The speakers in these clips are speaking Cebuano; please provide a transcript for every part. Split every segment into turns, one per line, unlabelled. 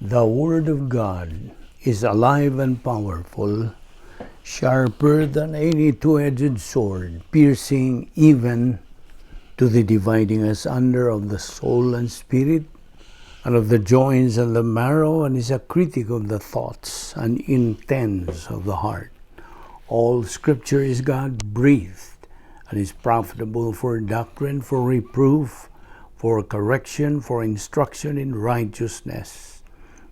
The Word of God is alive and powerful, sharper than any two-edged sword, piercing even to the dividing asunder of the soul and spirit, and of the joints and the marrow, and is a critic of the thoughts and intents of the heart. All Scripture is God-breathed, and is profitable for doctrine, for reproof, for correction, for instruction in righteousness,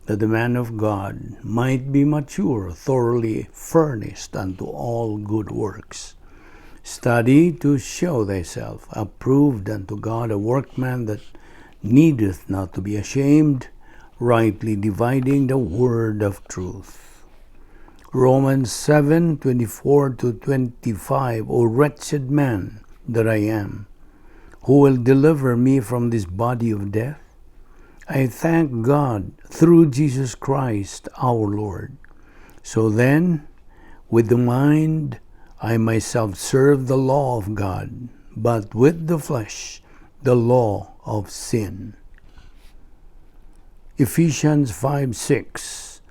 that the man of God might be mature, thoroughly furnished unto all good works. Study to show thyself approved unto God, a workman that needeth not to be ashamed, rightly dividing the word of truth. Romans 7:24-25. O wretched man that I am, who will deliver me from this body of death? I thank God through Jesus Christ our Lord. So then, with the mind, I myself serve the law of God, but with the flesh, the law of sin. Ephesians 5:6.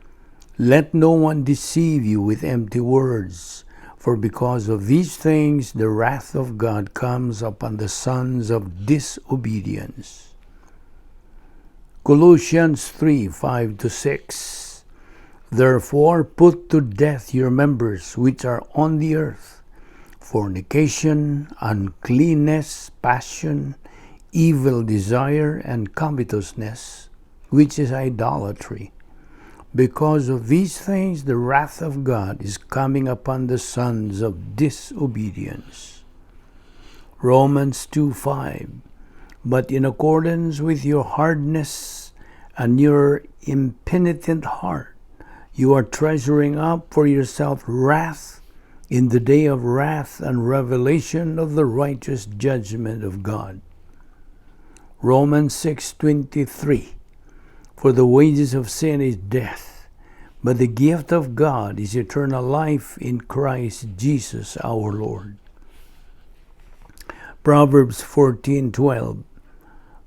Let no one deceive you with empty words, for because of these things the wrath of God comes upon the sons of disobedience. Colossians 3:5-6. Therefore put to death your members which are on the earth: fornication, uncleanness, passion, evil desire, and covetousness, which is idolatry. Because of these things the wrath of God is coming upon the sons of disobedience. Romans 2:5. But in accordance with your hardness and your impenitent heart, you are treasuring up for yourself wrath in the day of wrath and revelation of the righteous judgment of God. Romans 6:23. For the wages of sin is death, but the gift of God is eternal life in Christ Jesus our Lord. Proverbs 14:12.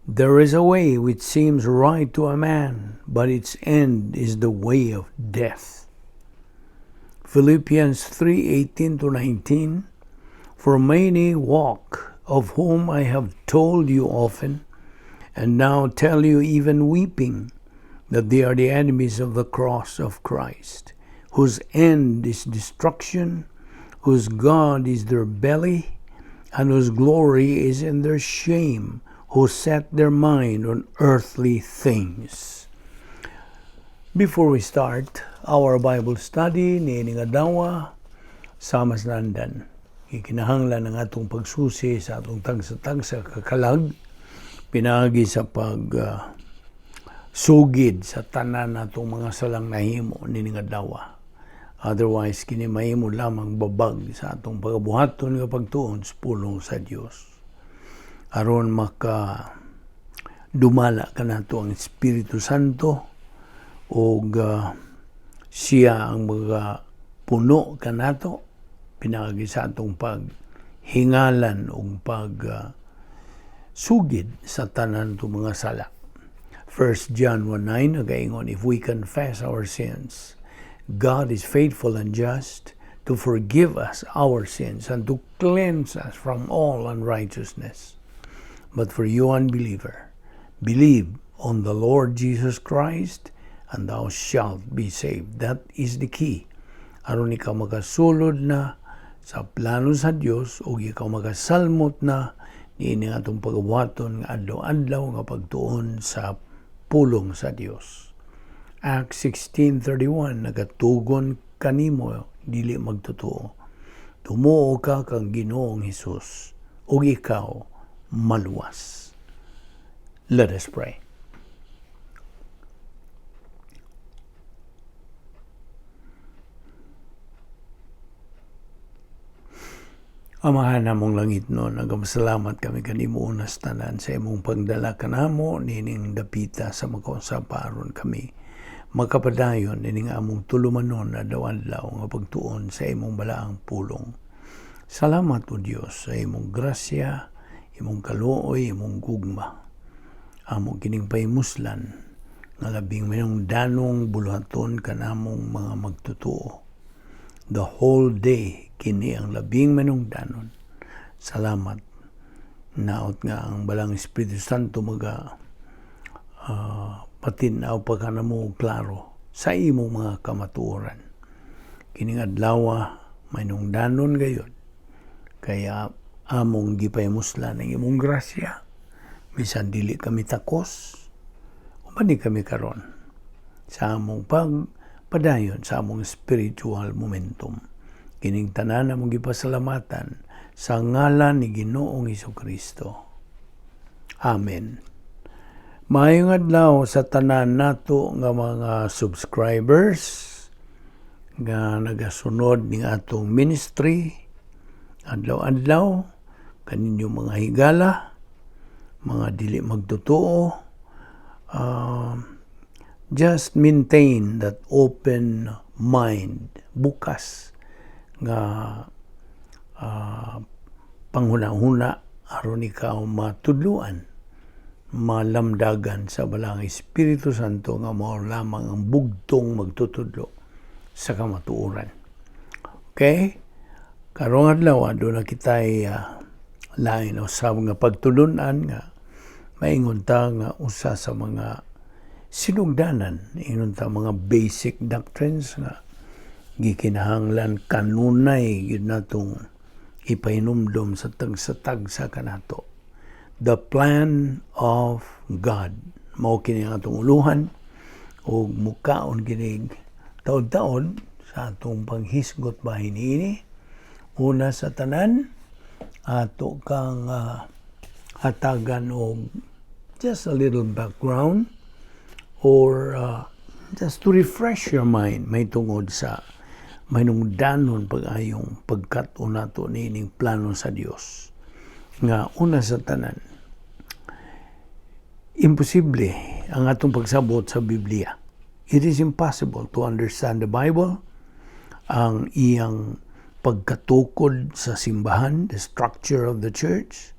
There is a way which seems right to a man, but its end is the way of death. Philippians 3:18-19. For many walk, of whom I have told you often, and now tell you even weeping, that they are the enemies of the cross of Christ, whose end is destruction, whose God is their belly, and whose glory is in their shame, who set their mind on earthly things. Before we start our Bible study niining adlaw, sama sa nandan, ikinahanglan ang atong pagsusi sa atong tagsa-tagsa kakalag pinaagi sa pag sugid sa tanan natong mga salang nahimo niining adlaw. Otherwise, kini mahimo lamang babag sa atong pagabuhaton nga pagtuon sa pulong sa Dios. Aron maka dumala kanato ang Espiritu Santo og siya ang mga puno kanato pinaagi sa atong paghingalan og pag sugid sa tanan to mga sala. 1 John 1:9 nagaingon, if we confess our sins, God is faithful and just to forgive us our sins and to cleanse us from all unrighteousness. But for you, unbeliever, believe on the Lord Jesus Christ and thou shalt be saved. That is the key. Aron ikaw makasulod na sa plano sa Dios o ikaw makasalmot na niini atong pagabuhaton nga adlaw-adlaw nga pagtuon sa pulong sa Dios. Acts 16:31, nagatugon kanimo dili magtotoo. Tumuo ka kang Ginoong Hesus ug ikaw maluwas. Let us pray. Amahan namong langit no, nagamasalamat kami kanimo unas tanan sa imong pagdala kanamo nining dapita sa makausapa aron kami makapadayon nining among tulumanon adlaw-adlaw nga pagtuon sa imong balaang pulong. Salamat o Dios sa imong grasya, imong kaluoy, imong gugma. Amo kining pahimuslan Nga labing mahinungdanong buluhaton kanamong mga magtutuo. The whole day, kini ang labing mahinungdanon. Salamat. Naot nga ang Balaang Espiritu Santo maga patin-aw pa kanamo klaro sa imong mga kamatuoran. Kining adlaw mahinungdanon gayud kaya among gipahimuslan ang imong grasya bisan dili kami takos, uban ni kami karon sa among pagpadayon sa among spiritual momentum. Kining tanan among gipasalamatan sa ngalan ni Ginoong Kristo. Amen. Maayong adlaw sa tanan nato nga mga subscribers nga nagasunod ning atong ministry adlaw-adlaw, kaninyong mga higala, mga dili magtotoo, just maintain that open mind, bukas nga panghuna-huna aron ikaw matudluan, malamdagan sa Balaang Espiritu Santo nga mao lamang ang bugtong magtutudlo sa kamatuoran. Okay? Karong adlaw aduna kitay lain usab nga pagtulunan nga maingon ta nga usa sa mga sinugdanan, ingon ta mga basic doctrines nga gikinahanglan kanunay gyud natong ipahinumdom sa tagsa-tagsa kanato. The plan of God. Mao kini ang atong uluhan ug mukaon kinig taod-taod sa atong panghisgot bahin niini. Una sa tanan, ato kang hatagan og just a little background or just to refresh your mind may tungod sa mahinungdanon pag-ayong pagkat-on nato niining plano sa Dios. Nga una sa tanan, imposible ang atong pagsabot sa Biblia. It is impossible to understand the Bible, ang iyang pagkatukod sa simbahan, the structure of the church,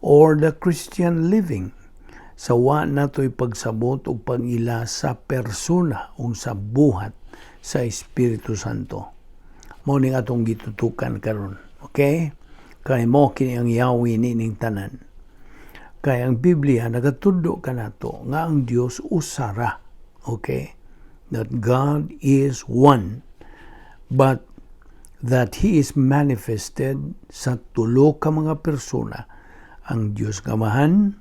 or the Christian living sa wa nato'y pagsabot og pag-ila sa persona o sa buhat sa Espiritu Santo. Mao ning atong gitutukan karon. Okay? Kay mao kini ang yawi nining tanan. Kay ang Biblia nagatudlo kanato nga ang Dios usa ra. Okay? That God is one. But that He is manifested sa tulo ka mga persona: ang Dios nga Amahan,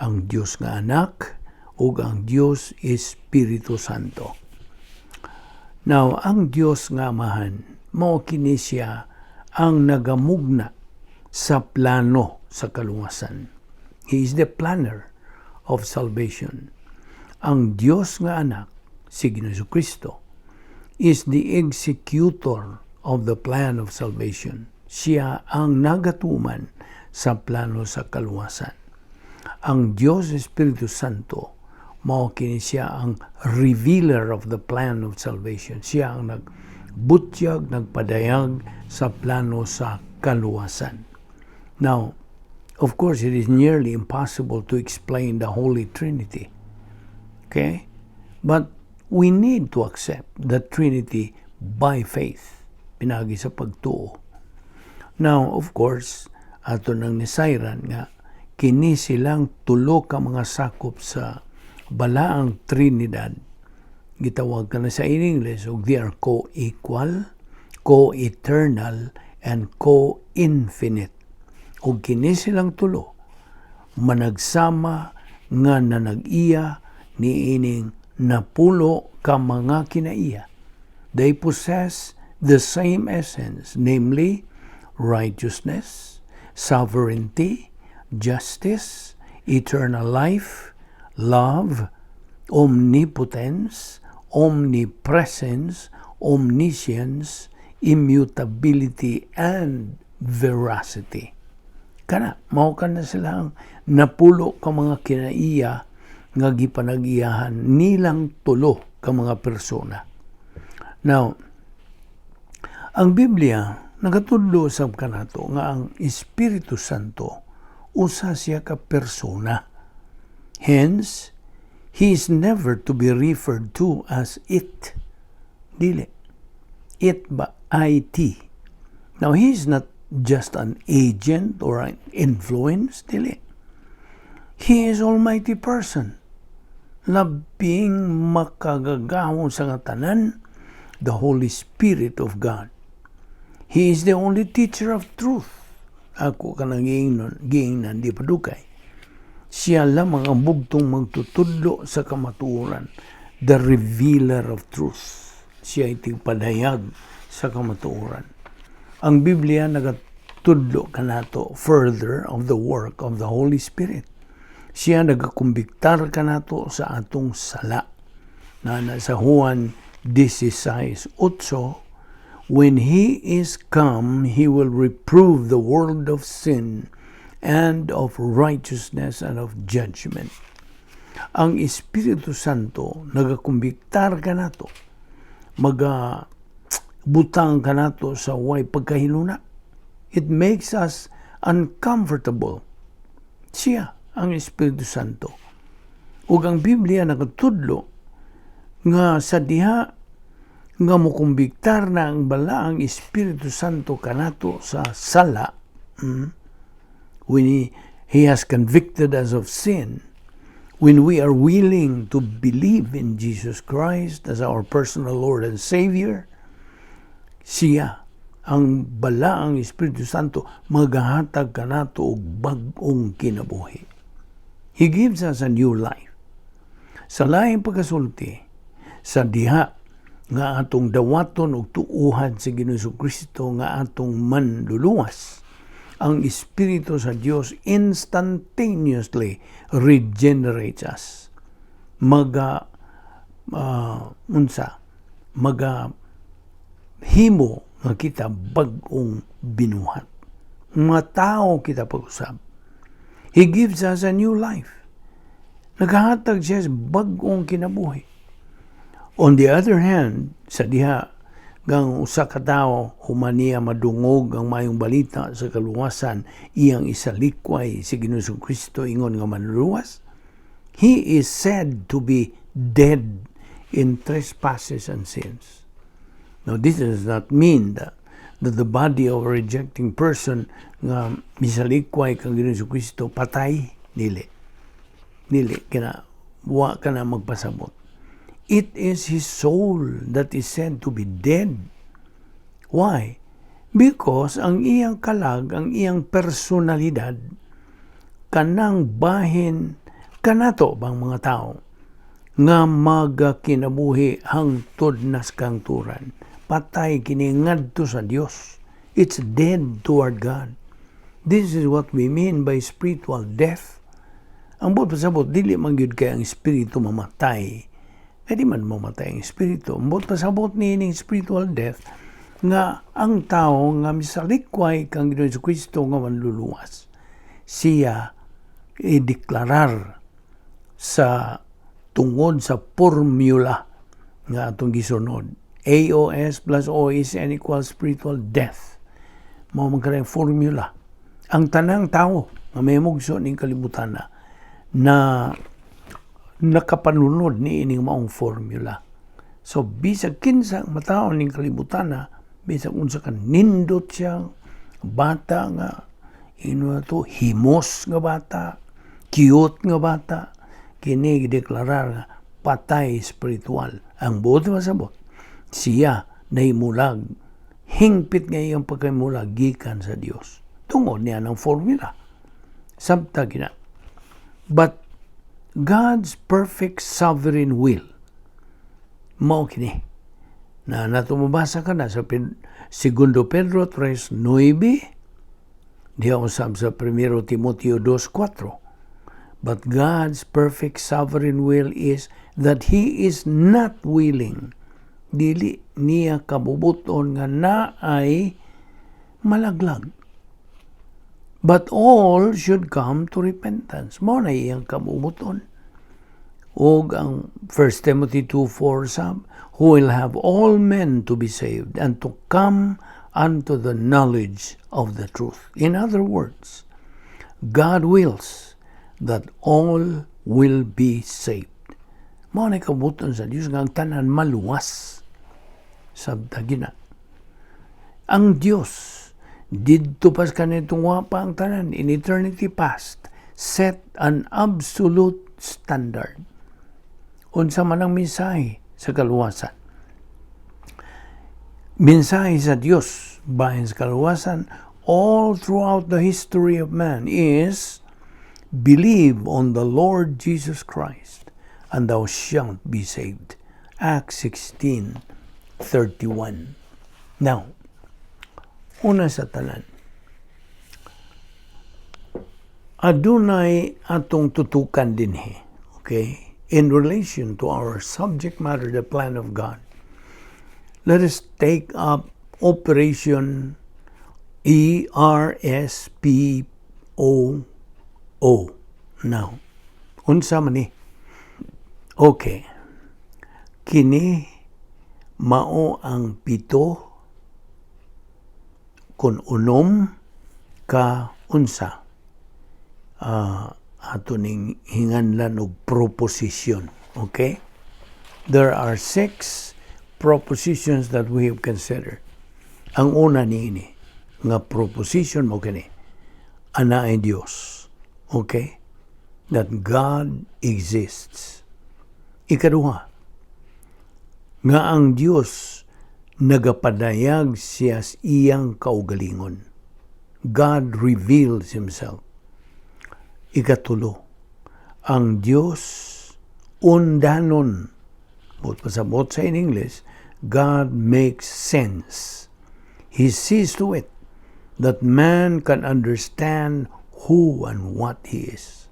ang Dios nga Anak, ug ang Dios Espiritu Santo. Now, ang Dios nga Amahan, mao kini siya ang nagamugna sa plano sa kalungasan. He is the planner of salvation. Ang Dios nga Anak, si Ginoong Kristo, is the executor of the plan of salvation. Siya ang nagatuman sa plano sa kaluwasan. Ang Dios Espiritu Santo, mao kini siya ang revealer of the plan of salvation. Siya ang nagbutyag, nagpadayag sa plano sa kaluwasan. Now, of course, it is nearly impossible to explain the Holy Trinity. Okay? But we need to accept the Trinity by faith. Pinaagi sa pagtuo. Now, of course, ato nang nisayran nga kini silang tulo ka mga sakop sa Balaang Trinidad. Gitawag ka na sa in English og they are co-equal, co-eternal, and co-infinite. Ug kini silang tulo managsama nga nanag-iya niining napulo ka mga kinaiya. They possess the same essence, namely righteousness, sovereignty, justice, eternal life, love, omnipotence, omnipresence, omniscience, immutability, and veracity. Kana, mao kana sila ang napulo ka mga kinaiya nga gipanag-iyahan nilang tulo ka mga persona. Now, ang Biblia nagatudlo sab kanato nga ang Espiritu Santo usa siya ka persona. Hence, He is never to be referred to as "it." Dili. "It" ba? IT. Now, he is not just an agent or an influence. Dili. He is almighty person. Labing makagagahom sa nga tanan, the Holy Spirit of God. He is the only teacher of truth. Ako kanang giingnon, giingnan di padukay. Siya lamang ang bugtong magtutudlo sa kamatuoran, the revealer of truth. Siya tigpadayag sa kamatuoran. Ang Biblia nagatudlo kanato further of the work of the Holy Spirit. Siya nagakumbiktar kanato sa atong sala. Na sa Juan 16:8, "When He is come, He will reprove the world of sin and of righteousness and of judgment." Ang Espiritu Santo nagakumbiktar kanato, maga butang kanato sa way pagkahiluna. It makes us uncomfortable. Siya, ang Espiritu Santo. Ug ang Biblia nagatudlo nga sa diha nga mukumbiktar na ang balaang Espiritu Santo kanato sa sala, when he has convicted us of sin, when we are willing to believe in Jesus Christ as our personal Lord and Savior, siya, ang balaang Espiritu Santo, magahatag kanato og bag-ong kinabuhi. He gives us a new life. Sa laing pagkasulti, sa diha nga atong dawaton og tuuhan sa Ginoong Kristo nga atong manluluwas, ang Espiritu sa Dios instantaneously regenerates us. Maga unsa maga himo nga kita bag-ong binuhat. Mga tao kita pag-usab. He gives us a new life. Naghahatag siya sa bag-ong kinabuhi. On the other hand, sa diha gang usa ka tawo human niya madungog ang maayong balita sa kaluwasan, iyang isalikway si Ginoong Kristo ingon nga manluluwas, he is said to be dead in trespasses and sins. Now, this does not mean that the body of a rejecting person nga misalikway kang Ginoong Kristo patay. Dili. Dili kina wa ka na magpasabot. It is his soul that is said to be dead. Why? Because ang iyang kalag, ang iyang personalidad, kanang bahin kanato bang mga tao nga magakinabuhi hangtod nas kangturan. Patay kini ngadto sa Dios. It's dead toward God. This is what we mean by spiritual death. Ang buot pasabot, dili man gyud kay ang espiritu mamatay. Kaya di man mamatay ang espiritu. Ang buot pasabot niining spiritual death nga ang tao nga misalikway kang Ginoong Kristo nga manluluwas, siya i-deklarar sa tungod sa formula nga atong gisunod. AOS plus OSN equals spiritual death. Mao man kanang formula. Ang tanang tao nga may mugso ning kalibutan na na nakapanunod ni ining maong formula. So bisag kinsa ang matawo ning kalibutan na, bisag unsa ka nindot siya bata nga ino to, himos nga bata, cute nga bata, kini gideklarar nga patay spiritual. Ang buot masabot, siya nahimulag, hingpit nga iyang pagkahimulag gikan sa Dios. Tungod niya ng formula. Sabta gina. But God's perfect sovereign will mao kini na natumabasa ka na sa Segundo Pedro 3.9, diha usab sa 1 Timoteo 2.4. But God's perfect sovereign will is that He is not willing, dili niya kabubuton nga naay malaglag, but all should come to repentance. Mao na iyang kabubuton. Og ang 1 Timothy 2.4 sab, "who will have all men to be saved and to come unto the knowledge of the truth." In other words, God wills that all will be saved. Mao na kabubut-on sa Dios nga ang tanan maluwas sa gina. Ang Dios didto pas kanitong wa pa ang tanan, in eternity past, set an absolute standard. Unsa man ang mensahe sa kaluwasan? Mensahe sa Dios bahin sa kaluwasan all throughout the history of man is "Believe on the Lord Jesus Christ and thou shalt be saved." Acts 16:31. Now, una sa tanan, adunay atong tutukan dinhi, okay? In relation to our subject matter, the plan of God. Let us take up Operation ERSPOO. Now, unsa man ni? Okay. Kini mao ang pito kun unom ka unsa ato ning hinganlan og proposition. Okay? There are six propositions that we have considered. Ang una niini nga proposition mao kini: anaay Dios. Okay? That God exists. Ikaduha, nga ang Dios nagapadayag siya sa iyang kaugalingon. God reveals Himself. Ikatulo, ang Dios undanon. Buot pasabot sa in English, God makes sense. He sees to it that man can understand who and what He is.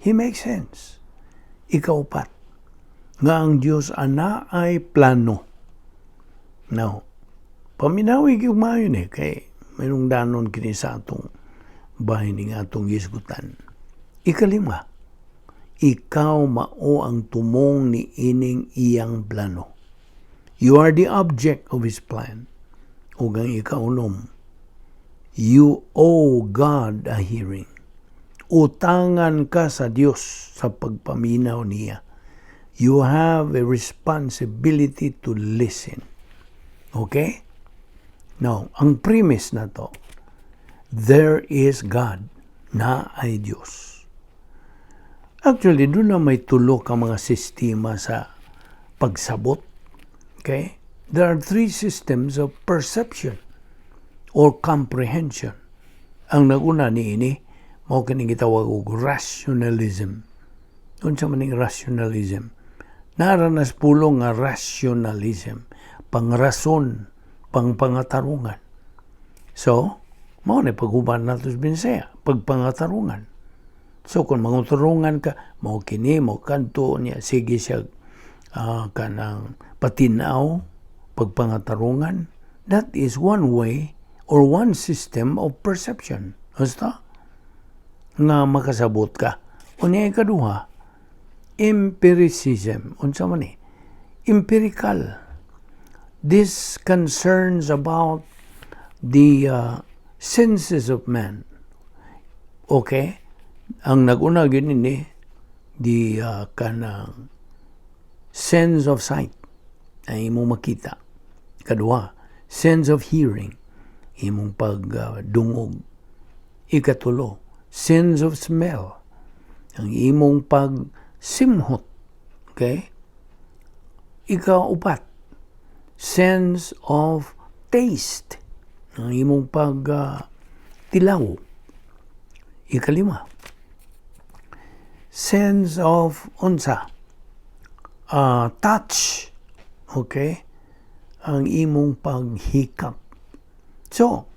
He makes sense. Ikaupat, nga ang Dios anaay plano. Now, paminawi gyud maayo ni kay mayroong danon kini sa atong bahin ning atong gisgutan. Ikalima, ikaw mao ang tumong ni ining iyang plano. You are the object of His plan. Ug ang ikaunom, you owe God a hearing. Utangan ka sa Dios sa pagpaminaw niya. You have a responsibility to listen. Okay? Now, ang premise na to, there is God, naay Dios. Actually, duna may tulo ka mga sistema sa pagsabot. Okay? There are three systems of perception or comprehension. Ang naguna niini, mao kining gitawag og rationalism. Unsa man ning rationalism? Naa nas pulong nga rationalism, pangrason, pangpangatarungan. So, mao na paghuban nato sa Binsaya, pagpangatarungan. So, kung mangutarungan ka, mao kini, mao kadto niya, sige siya kanang patinaw, pagpangatarungan, that is one way or one system of perception. Basta? Nga makasabot ka. Unya ikaduha, empiricism. Unsa man ni? Empirical. This concerns about the senses of man. Okay? Ang naguna gyud ni the kanang sense of sight ay imong makita. Kaduha, sense of hearing, imong pagdungog. Ikatulo, sense of smell, ang imong pagsimhot. Okay? Ikaupat, sense of taste, ang imong pag tilaw. Ikalima, sense of unsa, touch. Okay? Ang imong paghikap. So,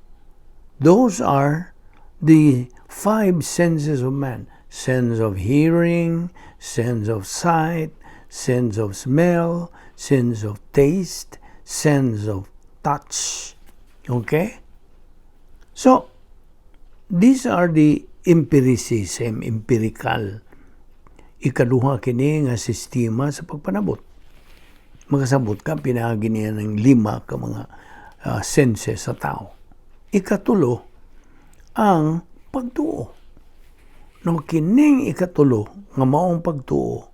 those are the five senses of man. Sense of hearing, sense of sight, sense of smell, sense of taste, sense of touch. Okay? So, these are the empiricism, empirical. Ikaduha kini nga sistema sa pagpanabot. Makasabot ka, pinaagi niya ng lima ka mga senses sa tao. Ikatulo, ang pagtuo. No kining ikatulo nga maong pagtuo,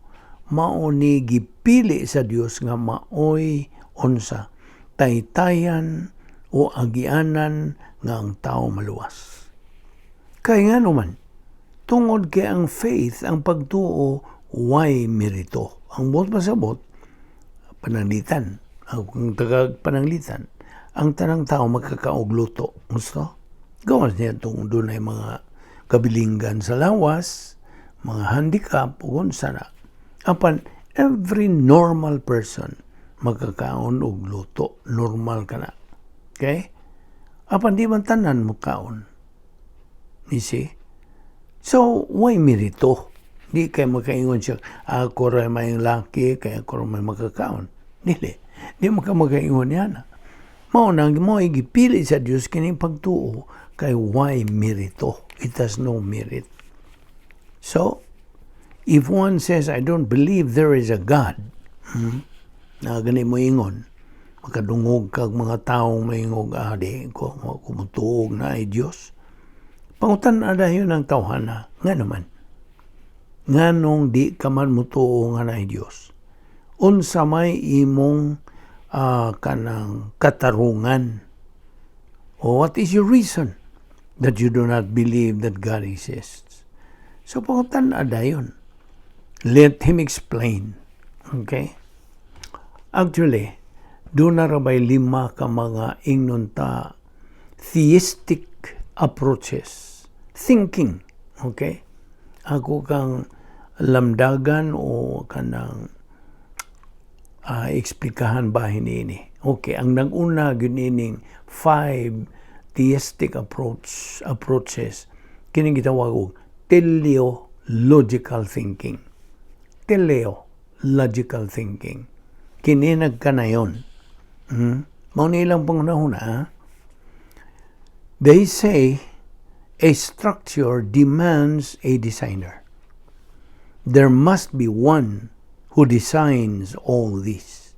Mao ni gipili sa Dios nga maoy unsa taytayan o agianan nga ang tao maluwas. Kay nga naman, tungod kay ang faith, ang pagtuo, way merito. Ang buot pasabot, pananglitan. Ang tagag pananglitan, ang tanang tao magkakaog luto. Gusto? Gawas niya itong dunay mga kabilinggan sa lawas, mga handicap, o unsa na. Apan, every normal person magkakaon og luto. Normal ka na. Okay? Apan di man tanan mo kaon. You see? So, way merito? Di kay makaingon siya, "Ako ra may laki, kaya ako ra may makakaon." Dili. Di mo ka makaingon yan. Mao nang mo gipili sa Dios kining pagtuo kay way merito? It has no merit. So, if one says, "I don't believe there is a God," na gani mo ingon, makadungog kag mga taong maingog, "Ah, di ko kumutuog na ay Dios." Pangutan na dayon ang tawhana, nga naman, nganong di ka man mutuo nga naay Dios? Unsa may imong kanang katarungan? O what is your reason that you do not believe that God exists? So pangutan na dayon. Let him explain. Okay? Actually, duna ra bay lima ka mga ingnon ta theistic approaches? Thinking. Okay? Ako kang lamdagan o kanang eksplikahan ba ini. Okay, ang nag-una gyud ining five theistic approaches kining gitawag og teleological thinking. Teleological thinking. Kini nagkanayon. Mao ni ilang pangunahuna, ha? They say a structure demands a designer. There must be one who designs all this.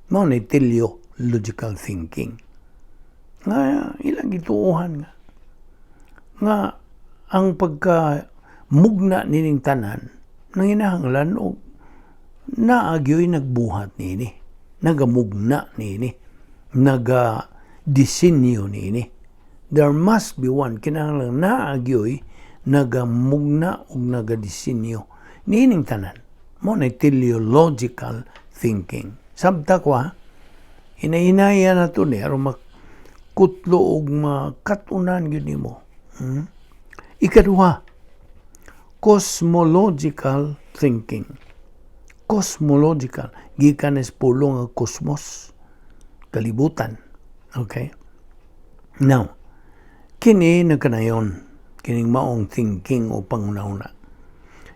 Mao ni teleological thinking. Nga ilang gituohan nga. Nga ang pagka mugna nining tanan nanginahanglan og naa gyoy nagbuhat niini, nagamugna niini, naga disenyo niini. There must be one, kinahanglan naa gyoy nagamugna ug nagadisenyo niining tanan. Mao na teleological thinking. Sabta ko ha, hinahinaya na to ni aron makutlo og makatunan gyud nimo. Ikaduha, cosmological thinking. Cosmological, gikan is pulong nga cosmos, kalibutan. Okay? Now, kini nagkanayon, kining maong thinking o pangunahuna.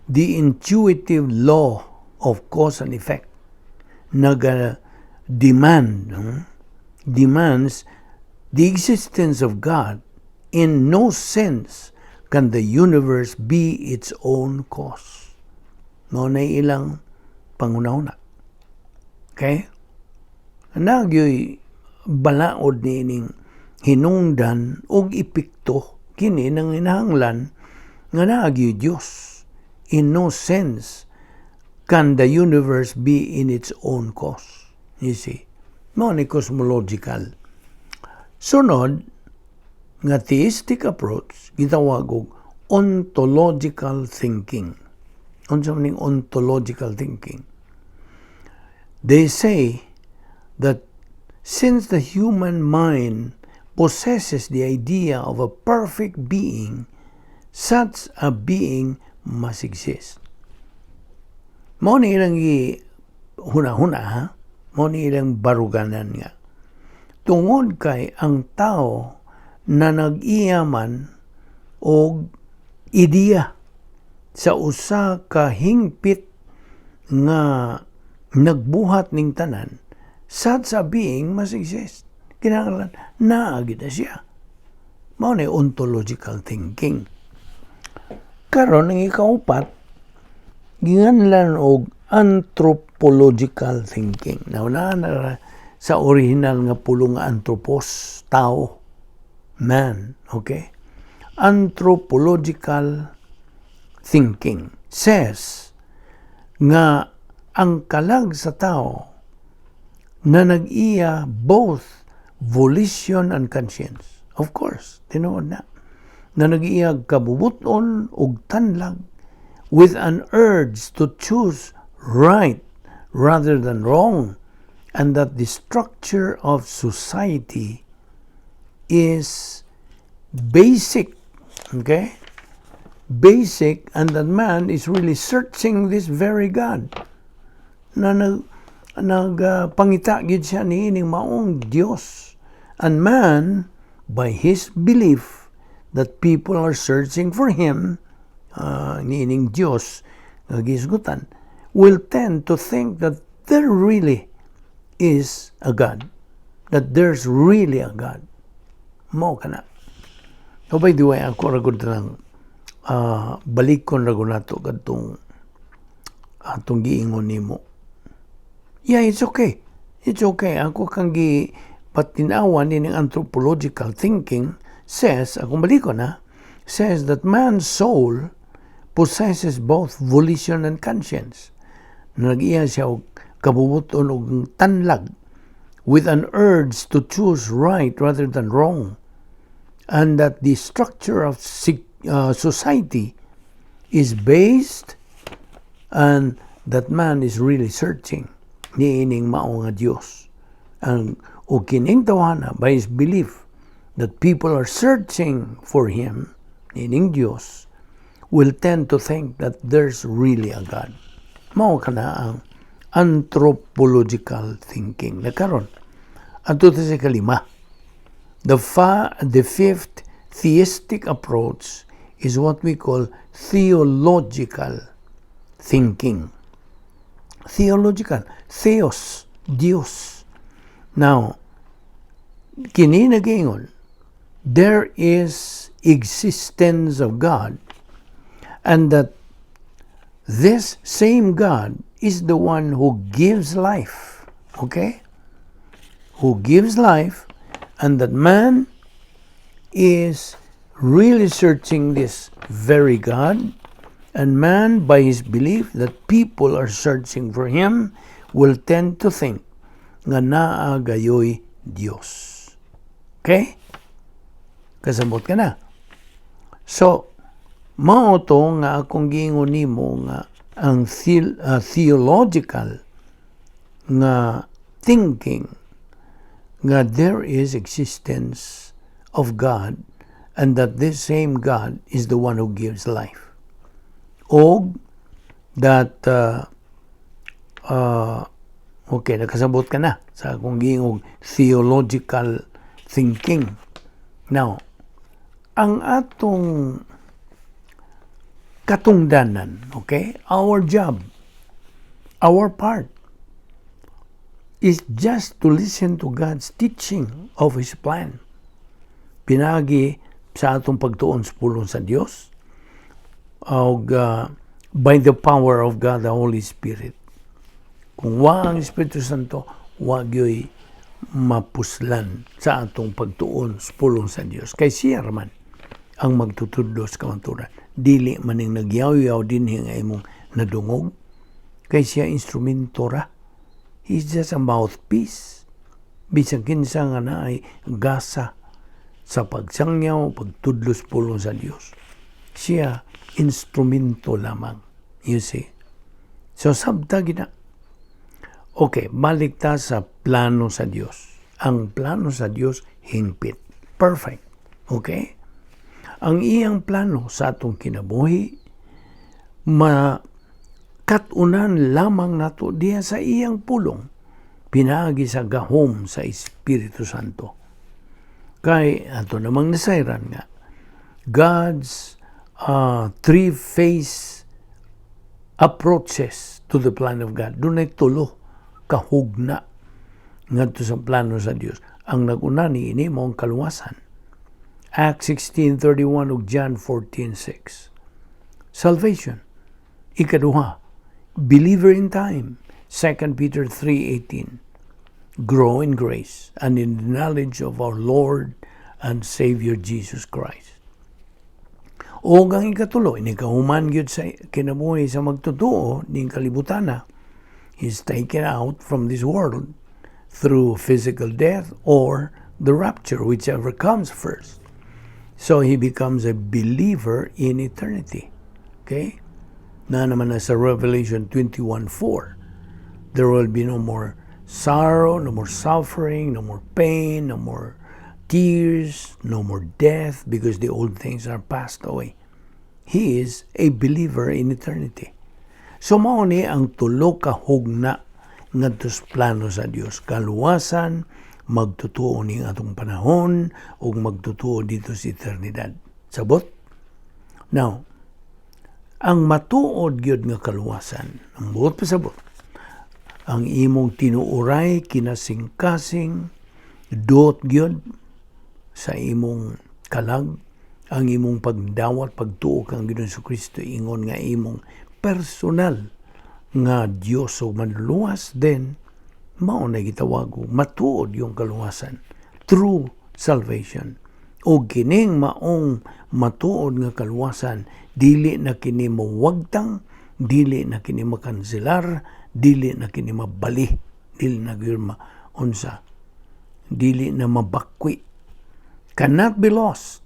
The intuitive law of cause and effect naga demand, demands the existence of God. In no sense can the universe be its own cause. Mao na ilang pangunahuna. Okay? Nagyoy balaod niining hinungdan og epekto kini nang inahanglan nga naa gyoy Dios. In no sense can the universe be in its own cause. You see? Mao ni cosmological. Sunod nga theistic approach gitawag og ontological thinking. Unsa man ning ontological thinking? They say that since the human mind possesses the idea of a perfect being, such a being must exist. Mao ni ilang gi huna-huna ha, mao ni ilang baruganan nga. Tungod kay ang tao na nag-iyaman og ideya sa usa ka hingpit nga nagbuhat ning tanan, such a being must exist. Kinahanglan naa gyud na siya. Mao ni ontological thinking. Karon, ang ikaupat ginganlan og anthropological thinking. Now, na sa original nga pulong nga anthropos, tao, man, okay? Anthropological thinking says nga Ang kalag sa tao na nag-iya both volition and conscience. Of course, tinuod na. Na nag-iya kabubuton ug tanlag with an urge to choose right rather than wrong, and that the structure of society is basic, okay? Basic, and that man is really searching this very God. Na nag pangita gyud siya niining maong Dios. And man, by his belief that people are searching for him, niining Dios nga gisgutan, will tend to think that there really is a God. That there's really a God. Mao kana. Oh, by the way, ako ra gud lang balikon ra gud nato kadtong atong giingon nimo. Yeah, it's okay. It's okay. Ako kang gi patinawan ning anthropological thinking says, akong balikon ha, says that man's soul possesses both volition and conscience. Nag-iya siya og kabubuton og tanlag with an urge to choose right rather than wrong, and that the structure of society is based and that man is really searching niining mao nga Dios. Ang o kining tawhana, by his belief that people are searching for him, niining Dios, will tend to think that there's really a God. Mao kana ang anthropological thinking. Na karon, adto ta sa kalima. The fifth theistic approach is what we call theological thinking. Theological. Theos. Dios. Now, kini nagaingon, there is existence of God and that this same God is the one who gives life. Okay? Who gives life, and that man is really searching this very God, and man, by his belief that people are searching for him, will tend to think nga naa gayoy Dios. Okay? Kasabot ka na. So, mao to nga akong giingon nimo nga ang theological nga thinking nga there is existence of God and that this same God is the one who gives life. Og that okay, nakasabot ka na sa akong giingong theological thinking. Now, ang atong katungdanan, okay, our job, our part, is just to listen to God's teaching of His plan. Pinaagi sa atong pagtuon sa pulong sa Dios, og by the power of God the Holy Spirit. Kung wa ang Espiritu Santo, wa gyoy mapuslan sa atong pagtuon sa pulong sa Dios. Kay siya raman ang magtutudlo sa kamaturan. Dili man ning nagyaw-yaw dinhi nga imong nadungog. Kay siya instrumento ra. He's just a mouthpiece. Bisan kinsa nga naay gasa sa pagsangyaw, pagtudlo sa pulong sa Dios. Siya instrumento lamang. You see? So sabta gina. Okay, balik ta sa plano sa Dios. Ang plano sa Dios hingpit. Perfect. Okay? Ang iyang plano sa atong kinabuhi ma katunan lamang nato diya sa iyang pulong pinaagi sa gahom sa Espiritu Santo. Kay ato namang nasayran nga God's three-phase approaches to the plan of God. Dunay tulo kahugna ngadto sa plano sa Dios. Ang nag-una ni ini mao ang kaluwasan. Acts 16:31 ug John 14:6. Salvation. Ikaduha, believer in time. 2 Peter 3:18. Grow in grace and in the knowledge of our Lord and Savior Jesus Christ. O ang ikatulo, ini kahuman gyud sa kinabuhi sa magtotoo ning kalibutana. He's taken out from this world through physical death or the rapture, whichever comes first. So he becomes a believer in eternity. Okay? Naa naman na sa Revelation 21:4. There will be no more sorrow, no more suffering, no more pain, no more tears, no more death, because the old things are passed away. He is a believer in eternity. So mao ni ang tulo ka hugna ngadto sa plano sa Dios. Kaluwasan, magtutuo ning atong panahon ug magtutuo didto sa eternidad. Sabot? Now, ang matuod gyud nga kaluwasan, ang buot pasabot, ang imong tinuoray kinasingkasing duot gyud sa imong kalag, ang imong pagdawat, pagtuo kang Ginoong Kristo ingon nga imong personal nga Dios ug Manluluwas, then mao na gitawag og matuod yung kaluwasan, true salvation. O kining maong matuod nga kaluwasan, dili na kini mawagtang, dili na kini makanselar, dili na kini mabali, dili na gyud unsa, dili na mabakwi, cannot be lost,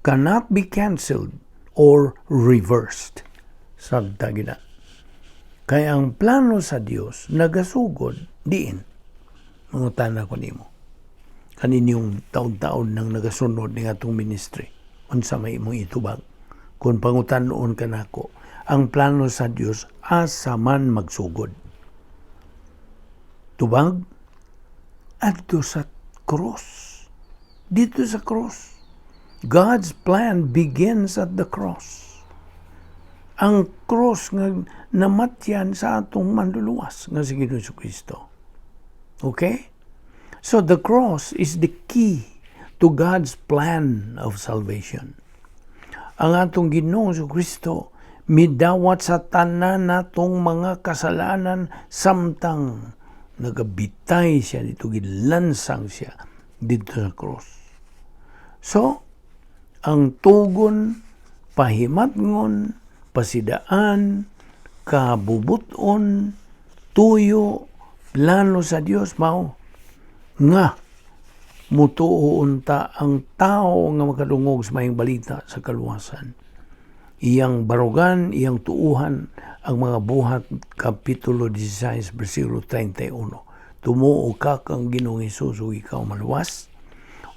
cannot be cancelled or reversed. Sagta gina. Kay ang plano sa Dios nagasugod diin. Mangutana ko nimo. Kaninyong taon-taon nang nagasunod ning atong ministry. Unsa may imong itubag? Kung pangutanon ka nako, ang plano sa Dios asa man magsugod? Tubag? Adto sa cross. Didto sa cross. God's plan begins at the cross. Ang cross nga namatyan sa atong Manluluwas nga si Ginoong Kristo. Okay? So the cross is the key to God's plan of salvation. Ang atong Ginoong Kristo midawat sa tanan natong mga kasalanan samtang nagabitay siya didto, gilansang siya didto sa cross. So, ang tugon, pahimatngon, pasidaan, kabubuton, tuyo, plano sa Dios mao nga mutuo unta ang tao nga makadungog sa maayong balita sa kaluwasan. Iyang barugan, iyang tuuhan ang mga Buhat kapitulo 16 bersikulo 31. Tumuo ka kang Ginoong Hesus ug ikaw maluwas.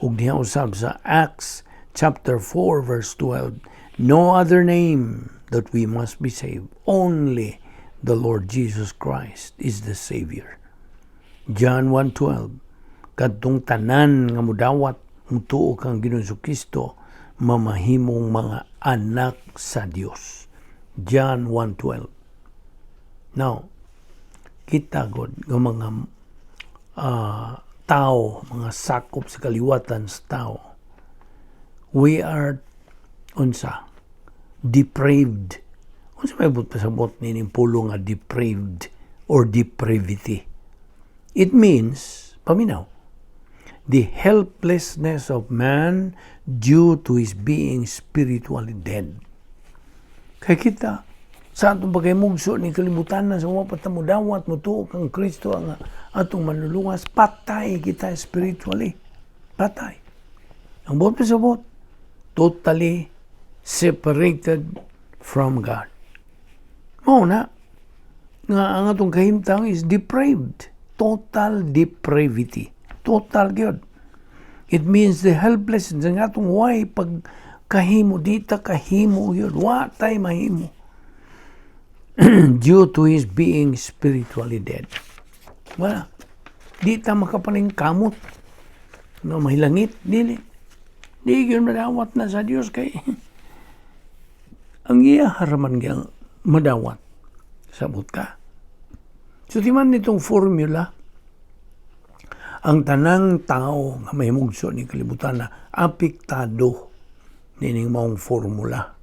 Ug diha usab sa Acts chapter 4 verse 12, no other name that we must be saved, only the Lord Jesus Christ is the Savior. John 1:12, kadtong tanan nga mudawat, mutuo kang Ginoong Kristo, mamahimong mga anak sa Dios. John 1:12. Now, kita god nga mga tao, mga sakop sa kaliwatan sa tao, we are unsa? Depraved. Unsa may buot pasabot nining pulong nga depraved or depravity? It means, paminaw, the helplessness of man due to his being spiritually dead. Kay kita, sa atong pagkahimugso ni kalibutan na sa wa pa ta modawat, mutuo kang Kristo ang atong Manluluwas, patay kita spiritually. Patay. Ang buot pasabot, totally separated from God. Mao na nga ang atong kahimtang is depraved. Total depravity. Total gyud. It means the helplessness ang atong way pag kahimo, dita kahimo yun. Wa tay mahimo. Due to his being spiritually dead. Wala. Di ta makapaningkamot. No, mahilangit, dili. Di yun madawat na sa Dios kay ang iya haraman gyang madawat. Sabot ka. So di man nitong formula, ang tanang tao nga mahimugso ni kalibutan na apektado nining maong formula.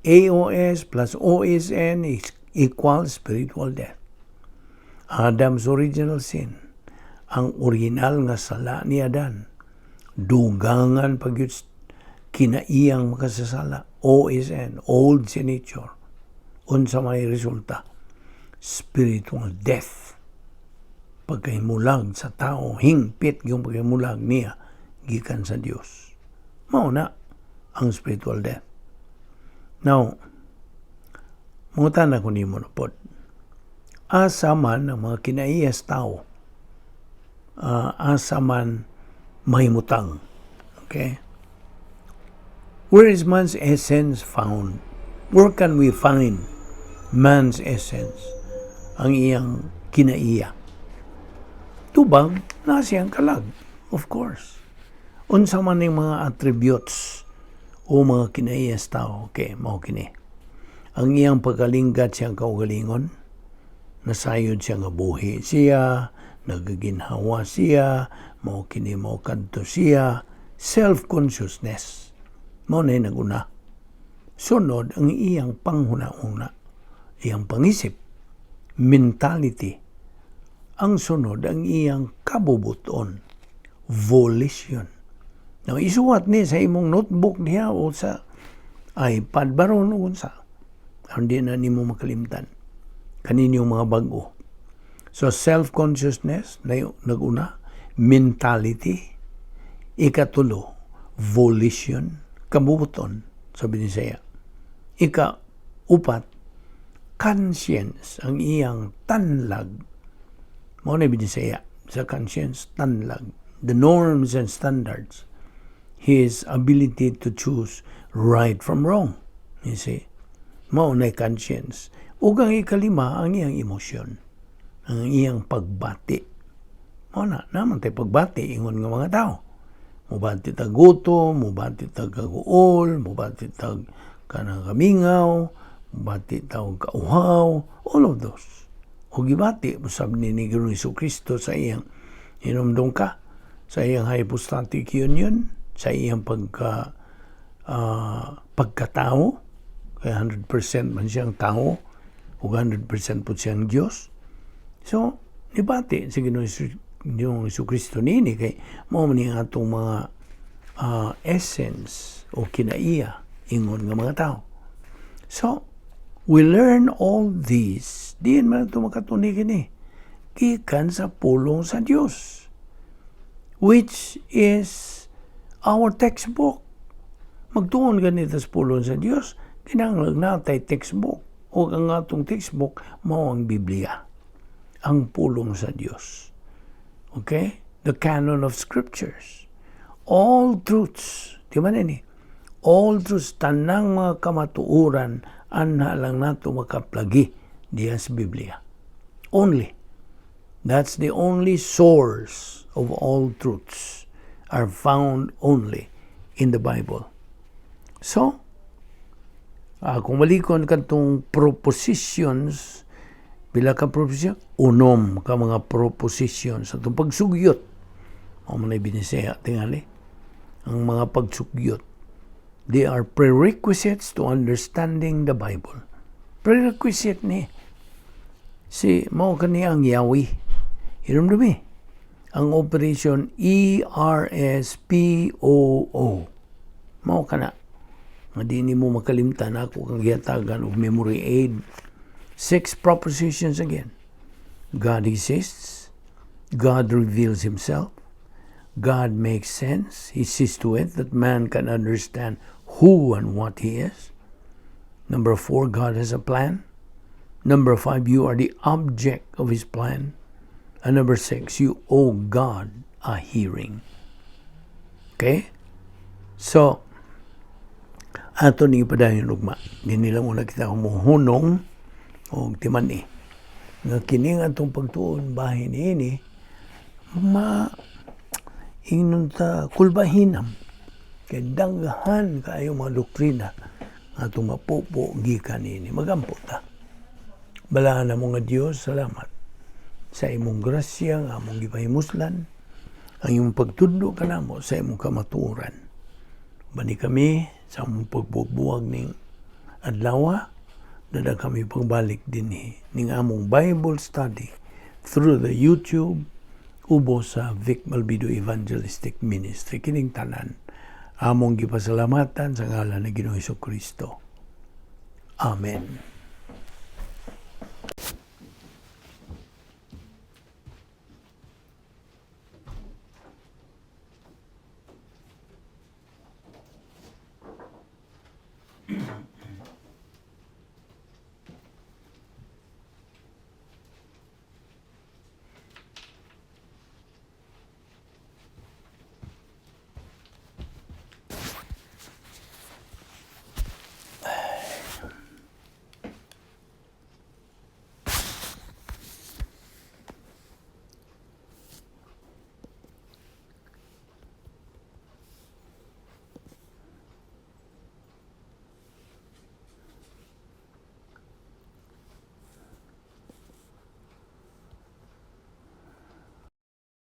AOS plus OSN is equal spiritual death. Adam's original sin, ang original nga sala ni Adan, dugangan pag kinaiyang makasasala, OSN, old sin nature, unsa may resulta? Spiritual death. Pagkahimulag sa tao, hingpit yung pagkahimulag niya gikan sa Dios. Mao na ang spiritual death. Now, mangutana ko nimo na pod. Asa man ang mga kinaiyas tao? Asa man mahimutang? Okay? Where is man's essence found? Where can we find man's essence? Ang iyang kinaiya. Tubag na siyang kalag, of course. Unsa man ning mga attributes o mga kinaiyas tao, okay, mao kini. Ang iyang pagkalinggat siyang kaugalingon, nasayod siya nga buhi siya, nagaginhawa siya, mao kini, mao kadto siya, self-consciousness. Mao na naguna. Sunod ang iyang panghuna-una, iyang pangisip, mentality. Ang sunod ang iyang kabubuton, volition. Now, isuwat ni sa imong notebook niya o sa iPad, baron o sa. Hindi na nimo makalimtan. Kanino mga bago. So, self-consciousness, na naguna, mentality, ikatulo, volition, kabubuton, sabi ni siya. Ika, upat, conscience, ang iyang tanlag. Mao na Binisaya sa conscience, tanlag. The norms and standards. His ability to choose right from wrong. You see? Mao na conscience. Ug ang ikalima, ang iyang emosyon. Ang iyang pagbati. Mao na, naman tay pagbati, ingon nga mga tao. Mubati tag gutom, mubati tag kaguol, mubati tag kanang kamingaw, mubati tag kauhaw, all of those. O gibati, usab ni Ginoong Kristo sa iyang hinumdong ka, sa iyang hypostatic union, sa iyang pagkatao, kaya 100% man siyang tao, ug 100% po siyang Diyos. So, nibati si Ginoong Kristo nini kay mao man ang atong mga essence o kinaiya ingon nga mga tao. So, we learn all these, diin man ito makatuni kini, gikan sa pulong sa Dios, which is our textbook. Magtuon ganito sa pulong sa Dios, kinahanglan natay textbook. O ang atong textbook, mao ang Biblia. Ang pulong sa Dios. Okay? The canon of scriptures. All truths. Di ba nini? All truths, tanang mga kamatuoran, anha lang nato makaplagi diya sa Biblia. Only. That's the only source of all truths are found only in the Bible. So, kung malikon kadtong propositions, pila ka proposition? 6 ka mga propositions sa itong pagsugyot. O man ay binisaya, tingali. Ang mga pagsugyot. They are prerequisites to understanding the Bible. Prerequisite ni. Si mao kani ang Yahweh. Hinumdumi. Ang operation ERSPOO. Mao kana. Nga di nimo makalimtan, ako kang gihatagan og memory aid. Six propositions again. God exists. God reveals himself. God makes sense. He sees to it that man can understand who and what he is. Number four, God has a plan. Number five, you are the object of his plan. And number six, you owe God a hearing. Okay? So, ato ni padayon ugma. Di nila muna kita humuhunong o timan-i. Nga kini nga atong pagtuon bahin ini ma ingnon ta kulbahinam kay daghan kaayo mga doktrina nga atong mapupo gikan niini. Magampo ta. Balaan na mo nga Dios, salamat sa imong grasya nga among gipahimuslan, ang imong pagtudlo kanamo sa imong kamatuoran. Bani kami sa among pagbuwag-buwag ning adlaw, dada kami pagbalik dinhi ning among Bible study through the YouTube ubo sa Vic Malbido Evangelistic Ministry. Kining tanan among gipasalamatan sa ngalan ni Ginoong Kristo. Amen.